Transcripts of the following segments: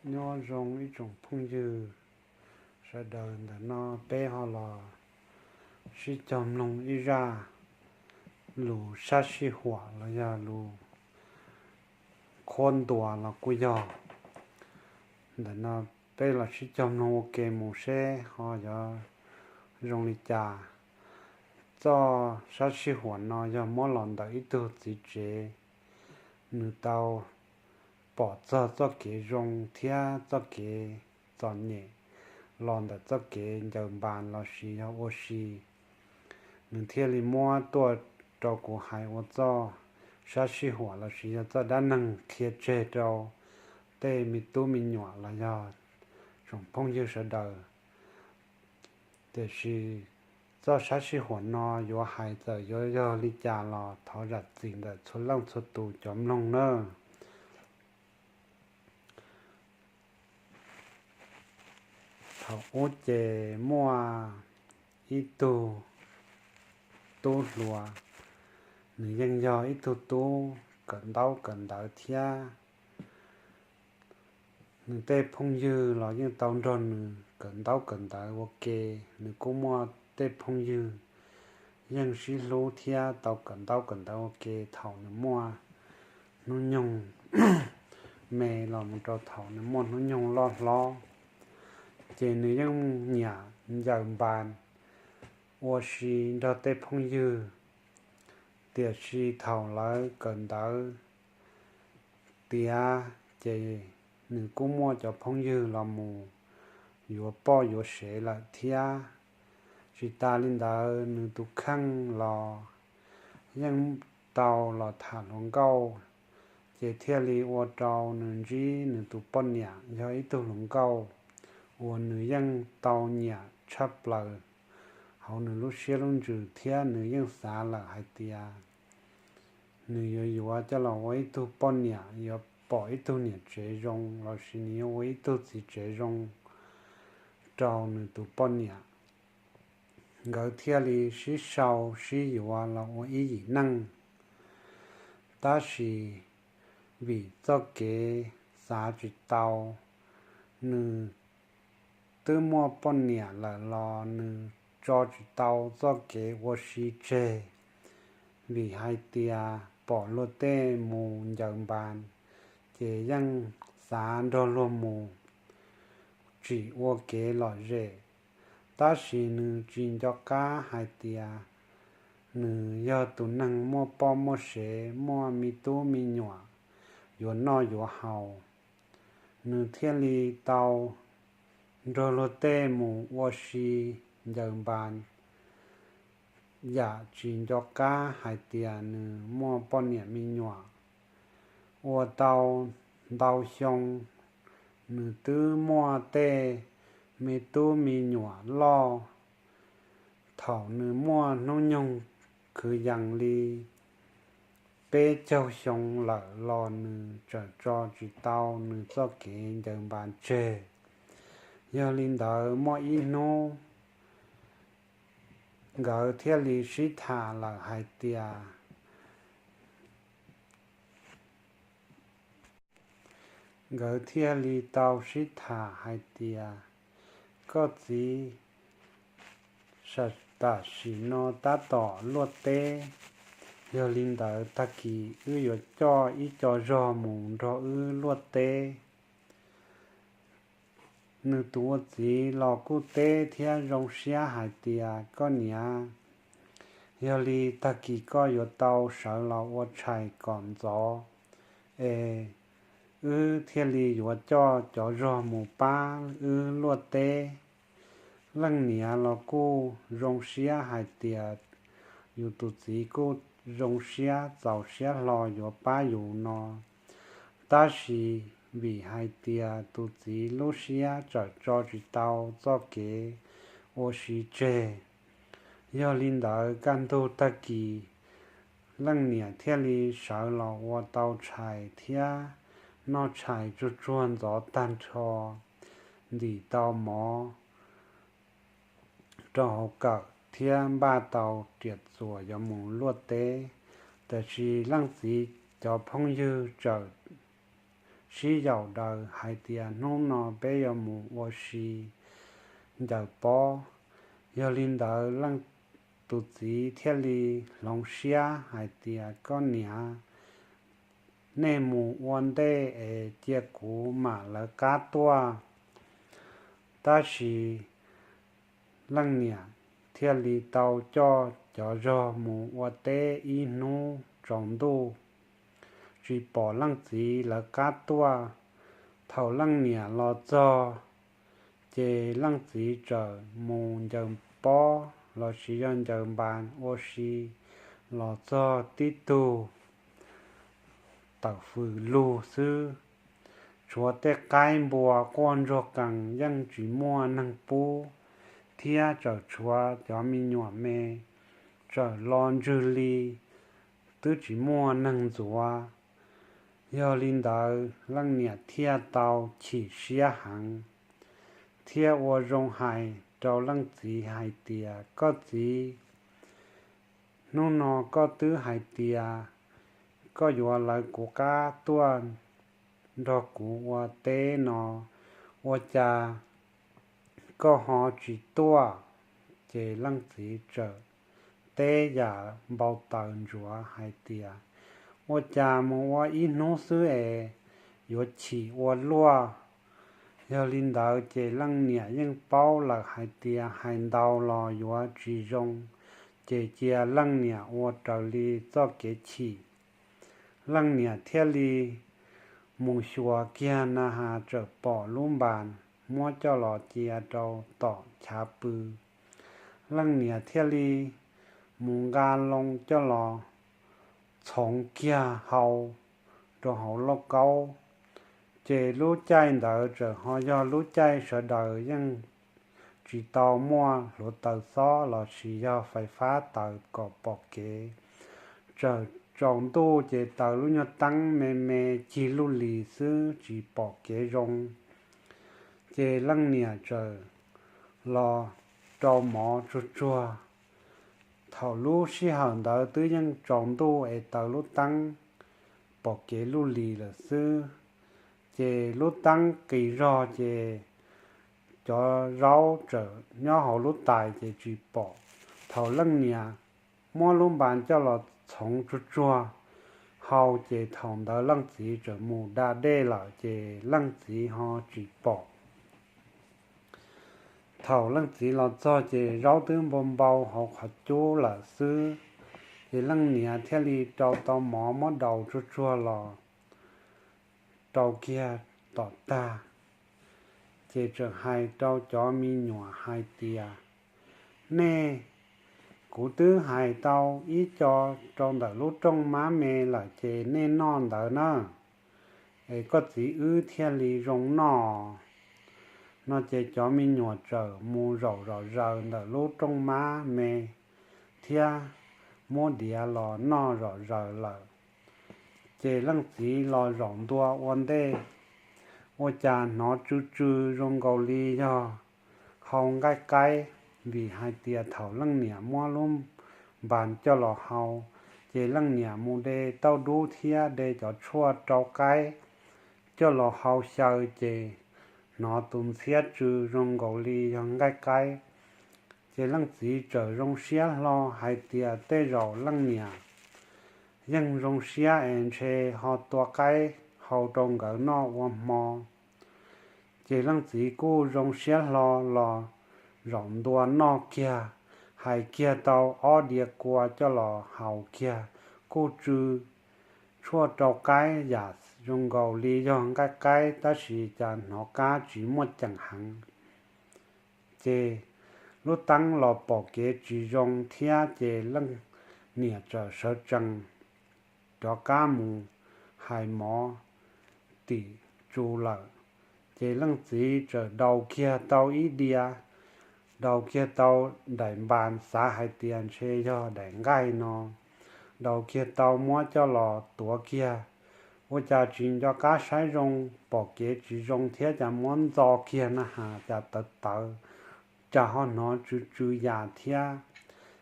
Nyob zoo ib tsoom phooj ywg sawv daws, ntawm no peb ho los sib cog mloog ib zaj lus sab sij huam los yog lus qhuab ntuas los kuj yog. Ntawm no peb los sib cog mloog ua ke mus seb ho yuav zoo li cas. Txoj sab sij huam no yog muab los ntawm ib tug txiv tsev, nws tau pom txog txoj kev zoo thiab txoj kev txom nyem los ntawm txoj kev ncaws npas lossis yog ua si. Nws thiaj li muab tuaj rau kuv hais ua txoj sab sij huam lossis yog txoj dab neeg qhia tseg rau tej me tub me nyuam los yog tsoom phooj ywg sawv daws. Tiam sis txoj sab sij huam no yuav hais txawm yuav yog li cas los thov zam txim ntawm txhua leej txhua tus cov mloog nawb. Thaum ub ces muaj ib tug tub hluas, nws yeej yog ib tug tub kawm ntaub kawm ntawv thiab. Nws tej phooj ywg los yeej tau nrog nws kawm ntaub kawm ntawv ua ke, nws kuj muaj tej phooj ywg yeej sib hlub thiab tau kawm ntaub kawm ntawv ua ke thaum nws muaj hnub nyoog me los mus rau thaum nws muaj hnub nyoog loj hlob. Ces nws yeej nyiam ncaws npas ua si nrog tej phooj ywg. Tiam sis thaum lawv kawm ntawv tiav ces nws kuj muaj cov phooj ywg los mus yuav poj yuav sev lawm thiab. Tsis tas li ntawd, nws tus kheej los yeej tau los tham hluas nkauj, ces thiaj li ua rau nws ntsib nws tus poj niam yog ib tug hluas nkauj uas nws yeej tau nyiam tshaj plaws hauv nws lub siab lub ntsws thiab nws yeej xav lawm hais tias nws yuav yuav coj los ua ib tug poj niam, yuav pom ib tug niam tsev zoo lossis nws yuav ua ib tug txiv tsev zoo rau nws tus poj niam. Nkawd thiaj li sib sau sib yuav los ua ib yim neej. Tab sis vim txoj kev xav tsis tau, nws twb muaj poj niam lawm los nws tso tsis tau txoj kev ua si tseg, vim hais tias pom luag tej mus ncaws npas, ces yeej xav nrog luag mus tsim ua kev lom zem. Tab sis nws tsis nco qab hais tias nws yog tus neeg muaj poj muaj sev, muaj me tub me nyuam yuav noj yuav haus. Nws thiaj li tau nrog luag tej mus ua si ncaws npas, yam tsis nco qab hais tias nws muaj poj niam me nyuam. Ua tau ntau xyoo, nws twb muaj tej me tub me nyuam loj. Thaum nws muaj hnub nyoog kwv yees li peb caug xyoo lawm los nws tseem tso tsis tau nws txoj kev ncaws npas tseg. Yog li ntawd muaj ib hnub nkawd thiaj li sib tham lawm hais tias, nkawd thiaj li tau sib tham hais tias, koj txiv, tam sim no tab tom luaj teb, yog li ntawd tag kis wb yuav coj ib co zog mus nrog wb luaj teb. Nws tus ua txiv los kuj teb thiab zoo siab hais tias, koj niam, yog li tag kis koj yuav tau sawv los ua tshais kom ntxov es wb thiaj li yuav coj cov zog mus pab wb luaj teb. Leej niam los kuj zoo siab hais tias yus tus txiv kuj zoo siab txaus siab hlo yuav pab yus no. Tab sis vim hais tias tus txiv lub siab tseem tso tsis tau txoj kev ua si tseg, yog li ntawd kaj ntug tag kis leej niam thiaj li sawv los ua tau tshais thiab noj tshais tsuag tsuag ntxov tag nrho, ntim tau mov rau hauv kawm thiab npaj tau riam txuas yuav mus luaj teb. Tiam sis leej txiv cov phooj ywg tseem sib yaum daws hais tias hnub no peb yuav mus ua si ncaws pob. Yog li ntawd leej tus txiv thiaj li hloov siab hais tias, koj niam, nej mus ua ntej es cia kuv mam lawv qab tuaj. Tab sis leej niam thiaj li tau coj cov zog mus ua teb ib hnub tsaus ntuj, tsis pom leej txiv lawv qab tuaj. Thaum leej niam los txog, ces leej txiv txawm mus ncaws pob lossis yog ncaws npas ua si los txog tib tug tawm fws lug xwb. Tshuav tej qaib npua quaj ntsuag qees yeej tsis muaj neeg pub, thiab tseem tshuav cov me nyuam me tseem los ntswg li, twb tsis muaj neeg ntxuav. Yog li ntawd leej niam thiaj tau chim siab heev, thiab ua zoo hais rau leej txiv hais tias, koj txiv, hnub no koj twb hais tias koj yuav lawv kuv qab tuaj nrog kuv ua teb no, ua cas koj ho tsis tuaj? Ces leej txiv txawm teb yam npau taws ntsuav hais tias, ua cas mus ua ib hnub xwb es yuav chim ua luaj? Yog li ntawd ces leej niam yeej paub lawm hais tias hais ntau los yuav tsis zoo, ces cia leej niam ua raws li txoj kev chim. Leej niam thiaj li mus xyuas kiag na has txawm pom lub npas muab coj los cia rau tom chav pw. Leej niam thiaj li mus nqa loo coj los txhoov kiag hau rau hauv lauj kaub. Ces lub caij ntawd txawm ho yog lub caij sawv daws yeej tsis tau muaj hluav taws xob lossis yog fais fab taws kom pom kev. Txawm tsaus ntuj ces taws lub nyuag teeb me me cig luj lis xwb tsis pom kev zoo. Ces leej niam txawm los rau mov tsuag tsuag. Thaum lub sij hawm ntawd twb yeej tsaus ntuj es taws lub teeb pom kev luj lis lawm xwb. Ces lub teeb qis zog ces cov zaub txawm nyob hauv lub tais ces tsis pom. Thaum leej niam muab lub npas coj los txhoov tsuag tsuag hau ces thaum ntawd leej txiv txawm mus da dej lawm ces leej txiv ho tsis pom. Thaum leej txiv los txog ces zaub twb npau npau hauv qhov cub lawm xwb. Ces leej niam thiaj li rau tau mov muab daus tsuag tsuag los rau kiag tom tag. Ces txawm hais rau cov me nyuam hais tias, nej, kuv twb hais tau ib co rau ntawm lub rooj mab me lawm ces nej noj ntawd na, es koj txiv wb thiaj li zoo noj. No ces cov me nyuam txawm mus zaum zom zaws ntawm lub rooj mab me thiab muab diav los noj zom zaws lawm. Ces leej txiv los zaum ntua ua ntej, ua cas hnov tsw tsw zoo nkaus li yog hau nqaij qaib, vim hais tias thaum leej niam muab lub npas coj los hau, ces leej niam mus de tauj dub thiab de cov tshuaj rau qaib coj los hau xyaw ces hnov tus ntxhiab tsw zoo nkaus li yog nqaij qaib. Ces leej txiv txawm zoo siab hlo hais tias tej zaum leej niam yeej zoo siab es ntshe ho tua qaib hau rau nkawd noj ua hmo. Ces leej txiv kuj zoo siab hlo los zaum ntua noj kiag, hais kiag tau ob diav kua coj los haus kiag, kuj tsw tshuaj rau qaib yam zoo nkaus li yog nqaij qaib tab sis cas hnov qab tsis muaj ceem heev. Ces lub teeb los pom kev tsis zoo thiab ces leej niam txawm sawv tsees rov qab mus hais mov tim tsu lawm. Ces leej txiv txawm daus kiag tau ib diav, daus kiag tau daim npas xav hais tias ntshe yog daim nqaij no, daus kiag tau muab coj los tuav kiag, ua cas tsis nco qab saib zoo, pom kev tsis zoo thiab cas muab ntxo kiag na has cas tawv tawv, cas ho hnov tsw tsw yam thiab,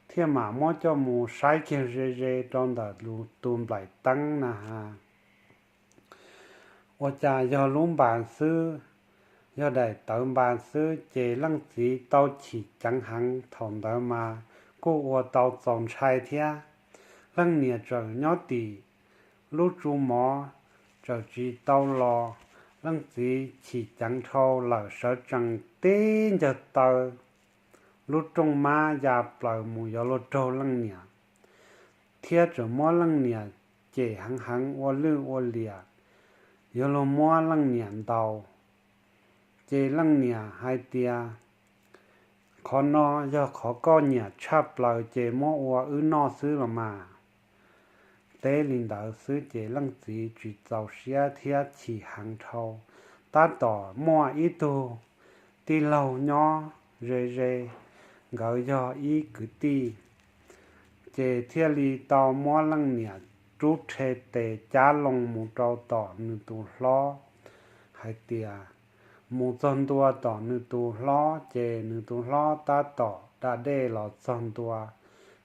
thiaj mam muab coj mus saib kiag ze ze rau ntawm tus nplaim teeb na has. Ua cas yog lub npas xwb, yog daim tawv npas xwb ces leej txiv tau chim ceev heev, thaum ntawd mas kuj ua tau txaus ntshai thiab. Leej niam tseem nyob tim lub tsu mov, tseem tsis tau los, leej txiv chim ceev dhau lawm sawv tsees tib ncawg taw lub rooj mab ya plaws mus yuav luag raug leej niam, thiab tseem muab leej niam cem heev heev ua lwj ua liam, yuav luag muab leej niam ntaus. Ces leej niam hais tias, qhov no yog qhov koj nyiam tshaj plaws ces muab ua wb noj xwb los mas. Teb li ntawd xwb ces leej txiv tsis txaus siab thiab chim heev dhau. Tab tom muaj ib tug tij laug nyob ze ze, nkawd yog ib kwv tij, ces thiaj li tau muab leej niam rub rhe tes cab loo mus rau tom nws tus hlob hais tias, mus txog ntua tom nws tus hlob ces nws tus hlob tab tom da dej los txog ntua,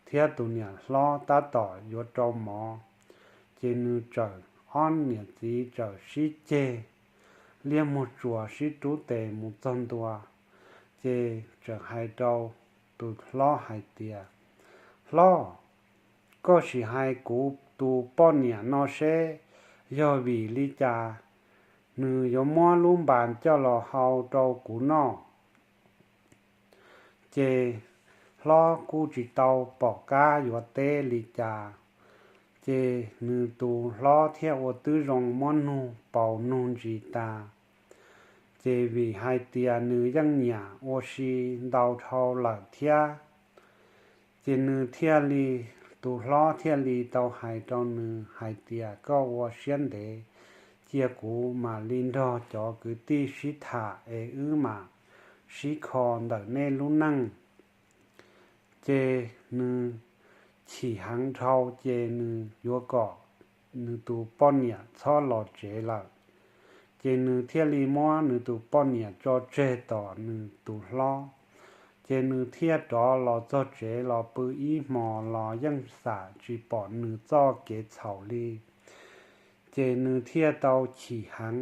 thiab tus niam hlob tab tom yuav rau mov. Ces nws txawm, ob niam txiv txawm sib ceg, liab muag tsuas sib rub tes mus txog ntua. Ces txawm hais rau tus hlob hais tias, hlob, koj sim hais kuv tus poj niam no seb yog vim li cas nws yuav muab lub npas coj los hau rau kuv noj. Ces hlob kuj tsis tau pom qab yuav teb li cas, ces nws tus hlob thiaj ua tib zoo muab nug paus nug ntsis tas. Ces vim hais tias nws yeej nyiam ua si ntau dhau lawm thiab, ces nws thiaj li, tus hlob thiaj li tau hais rau nws hais tias, koj ua siab ntev, cia kuv mam li nrog cov kwv tij sib tham es wb mam sib kho ntawm nej lub neej. Ces nws chim heev dhau ces nws yuav kom nws tus poj niam txhob los tsev lawm. Ces nws thiaj li muab nws tus poj niam tso tseg tom nws tus hlob. Ces nws thiaj rov los txog tsev los pw ib hmos los yeej xam tsis pom nws txoj kev txhaum li. Ces nws thiaj tau chim heev.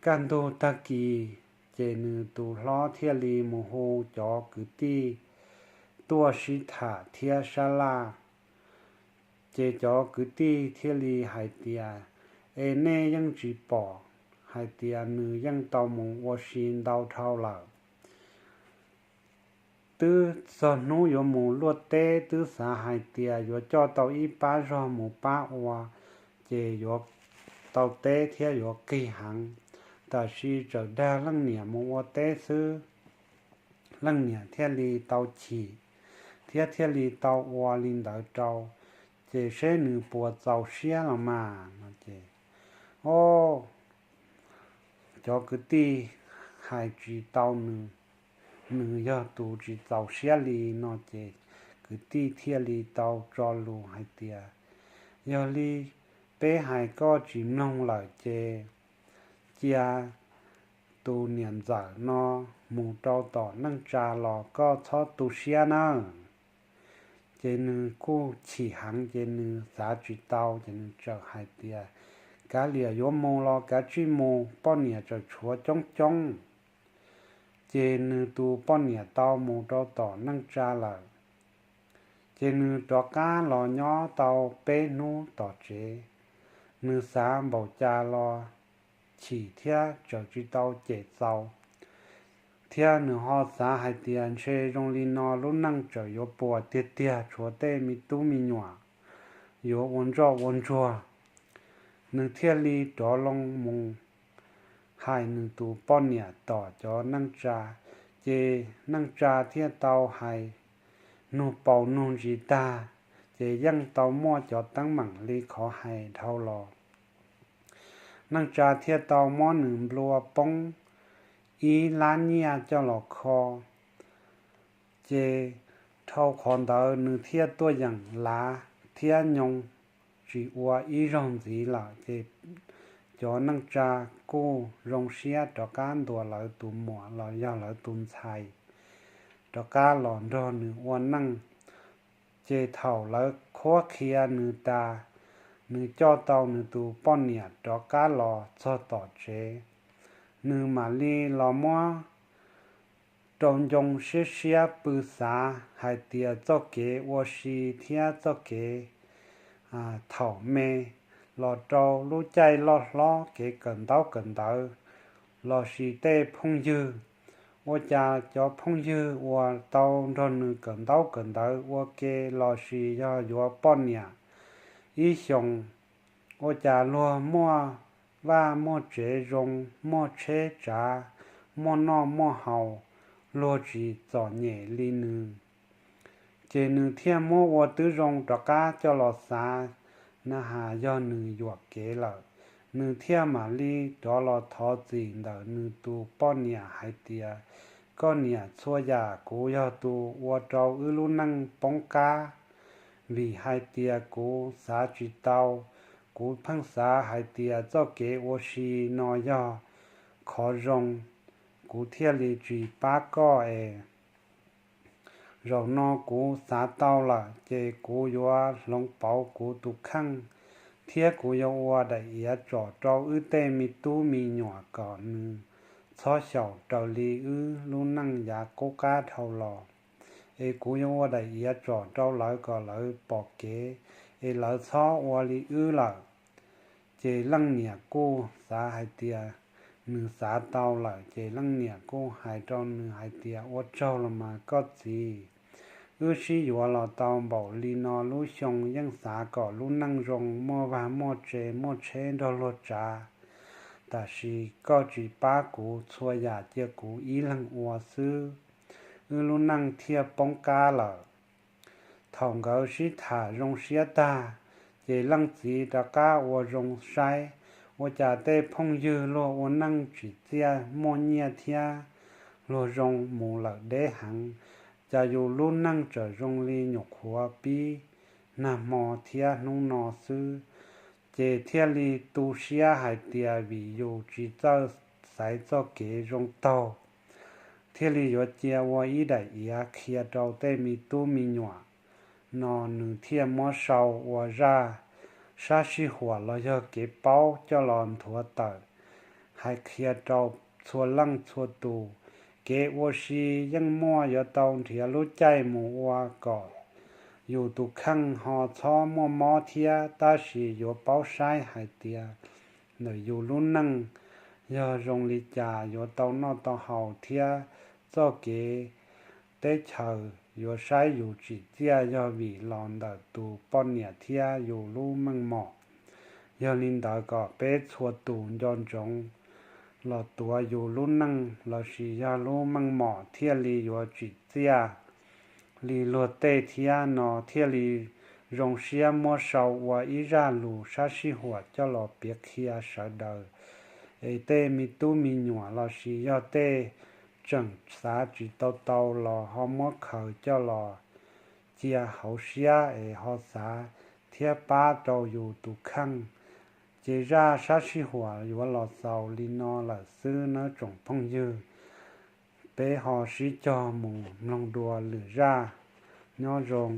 Kaj ntug tag kis, ces nws tus hlob thiaj li mus hu cov kwv tij tuaj sib tham thiab sab laj. Ces cov kwv tij thiaj li hais tias, es nej yeej tsis pom hais tias nws yeej tau mus ua si ntau dhau lawm. Twb txog hnub yuav mus luaj teb, twb xav hais tias yuav coj tau ib pab zog mus pab ua, ces yuav tau teb thiab yuav qig heev. Tab sis txawm dag leej niam mus ua teb xwb, leej niam thiaj li tau chim thiab thiaj li tau ua li ntawd rau, ces seb nws puas txaus siab los mas no ces, o, cov kwv tij hais tsis tau nws, nws yog tus tsis txaus siab li no ces kwv tij thiaj li tau tso lus hais tias, yog li peb hais koj tsis mloog lawm ces cia tus niam ntxawm no mus rau tom neej tsa los koj txhob tu siab nawb. Ces nws kuj chim heev ces nws xav tsis tau ces nws txawm hais tias, kav liam yuav mus los kav tsij mus, poj niam tseem tshuav coob coob. Ces nws tus poj niam tau mus rau tom neej tsa lawm. Ces nws rov qab los nyob tau peb hnub tom tsev, nws xav npaum cas los chim thiab tseem tsis tau cem txaus, thiab nws ho xav hais tias ntshe zoo li no lub neej tseem yuav puas tiag tiag, tshuav tej me tub me nyuam yuav ua ntsoj ua ntsuag. Nws thiaj li rov loo mus hais nws tus poj niam tom cov neej tsa, ces neej tsa thiaj tau hais nug paus nug ntsis tag, ces yeej tau muaj cov teeb meem li qhov hais dhau los. Neej tsa thiaj tau muab nws nplua poob ib lab nyiaj coj los kho. Ces dhau qhov ntawd nws thiaj tuaj yeem lav thiab nyoo tsis ua ib zaug ntxiv lawm. Ces cov neej tsa kuj zoo siab rov qab ntuas lawv tus muam los yog lawv tus ntxhais rov qab los nrog nws ua neej. Ces thaum lawv qhuab qhia nws tas, nws coj tau nws tus poj niam rov qab los txog tom tsev. Nws mam li los muab rau ncoo siab siab pw xav hais tias txoj kev ua si thiab txoj kev thaum me los rau lub caij loj hlob kev kawm ntaub kawm ntawv lossis tej phooj ywg, ua cas cov phooj ywg uas tau nrog nws kawm ntaub kawm ntawv ua ke lossis yog yuav poj niam ib xyoos, ua cas luag muaj vaj muaj tsev zoo, muaj tsheb tsav, muaj noj muaj haus, luag tsis txom nyem li nws. Ces nws thiaj muab ua tib zoo rov qab coj los xav na has yog nws yuam kev lawm. Nws thiaj mam li rov los thov txim ntawm nws tus poj niam hais tias, koj niam, txhua yam kuv yog tus ua rau wb lub neej poob qab, vim hais tias kuv xav tsis tau, kuv pheej xav hais tias txoj kev ua si no yog qhov zoo, kuv thiaj li tsis pab koj es zaum no kuv xav tau lawm ces kuv yuav hloov pauv kuv tus kheej, thiab kuv yuav ua daim iav tsom rau wb tej me tub me nyuam kom nws txhob xyaum raws li wb lub neej yav qub qab dhau los. Es kuv yuav ua daim iav tsom rau lawv kom lawv pom kev, es lawv txhob ua li wb lawm. Ces leej niam kuj xav hais tias nws xav tau lawm, ces leej niam kuj hais rau nws hais tias, ua tsaug los mas koj txiv, wb sib yuav los tau npaum li no lub xyoo yeej xav kom lub neej zoo, muaj vaj muaj tse, muaj tsheb nrog luag tsav. Tab sis koj tsis pab kuv, txhua yam cia kuv ib leeg ua xwb, wb lub neej thiaj poob qab lawm. Thaum nkawd sib tham zoo siab tag, ces leej txiv rov qab ua zoo saib, ua cas tej phooj ywg luag ua neej tsim txiaj muaj nyiaj thiab luag zoo mus lawm deb heev, cas yus lub neej tseem zoo li nyuam qhuav pib nag hmo thiab hnub no xwb. Ces thiaj li tu siab hais tias vim yus tsis txawj xaiv txoj kev zoo taug, thiaj li yuav cia ua ib daim iav qhia rau tej me tub me nyuam no. Nws thiaj muab sau ua zaj sab sij huam los yog kev paub coj los nthuav tawm, hais qhia rau txhua leej txhua tus, kev ua si yeej muaj, yuav tau nrhiav lub caij mus ua kom yus tus kheej ho txhob muaj mob thiab. Tab sis yuav paub saib hais tias ntawm yus lub neej yog zoo li cas yuav tau noj tau haus thiab txoj kev teb chaws yuav saib yus tsim txiaj yog vim los ntawm tus poj niam thiab yus lub meej mom. Yog li ntawd kom peb txhua tus nco ntsoov los tuav yus lub neej lossis yog lub meej mom thiaj li yuav tsim txiaj li luag tej thiab no. Thiaj li zoo siab muab sau ua ib zaj lus sab sij huam coj los piav qhia sawv daws, es tej me tub me nyuam lossis yog tej tseem xav tsis tau tau los ho muab khaws coj los cia hauv siab es ho xav thiab pab rau yus tus kheej. Ces zaj sab sij huam yuav los xaus li no lawm xwb nawb tsoom phooj ywg. Peb ho sib cog mus mloog dua lwm zaj. Nyob zoo.